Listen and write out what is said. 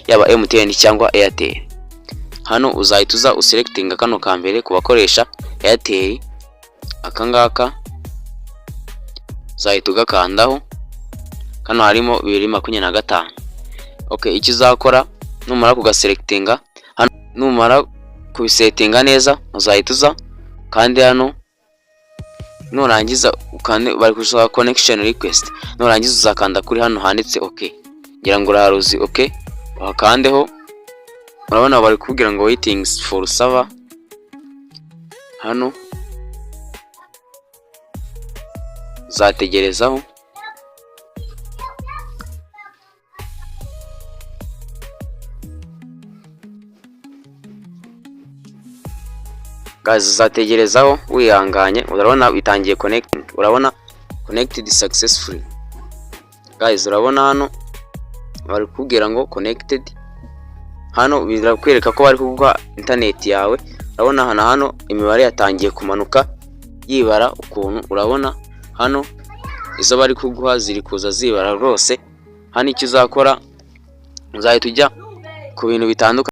yaba MTN cyangwa Airtel. Hano uzahita uza uselectinga kano ka mbere ku bakoresha Airtel, aka ngaka uzahita ugakandaho. Hano harimo 2025. Okay, icyo uzakora numara kugaselectinga hano, numara kubisetinga neza, uzahita uza kandi hano, nurangiza ukande, bari gusaba connection request. Nurangiza uzakanda kuri hano handitse OK, ngira ngo uraharuzi. OK, wakandeho. Urabona bari kubwira ngo "Waiting for server". Hano uzategerezaho. Guys, uzategerezaho wihanganye. Urabona bitangiye connecting, urabona "Connected successfully". Guys, urabona hano bari kukubwira ngo "Connected". Hano birakwereka ko bari kuguha internet yawe. Urabona hano imibare yatangiye kumanuka yibara ukuntu. Urabona hano izo bari kuguha ziri kuza zibara rwose. Hano icyo uzakora, uzahita ujya ku bintu bitandukanye.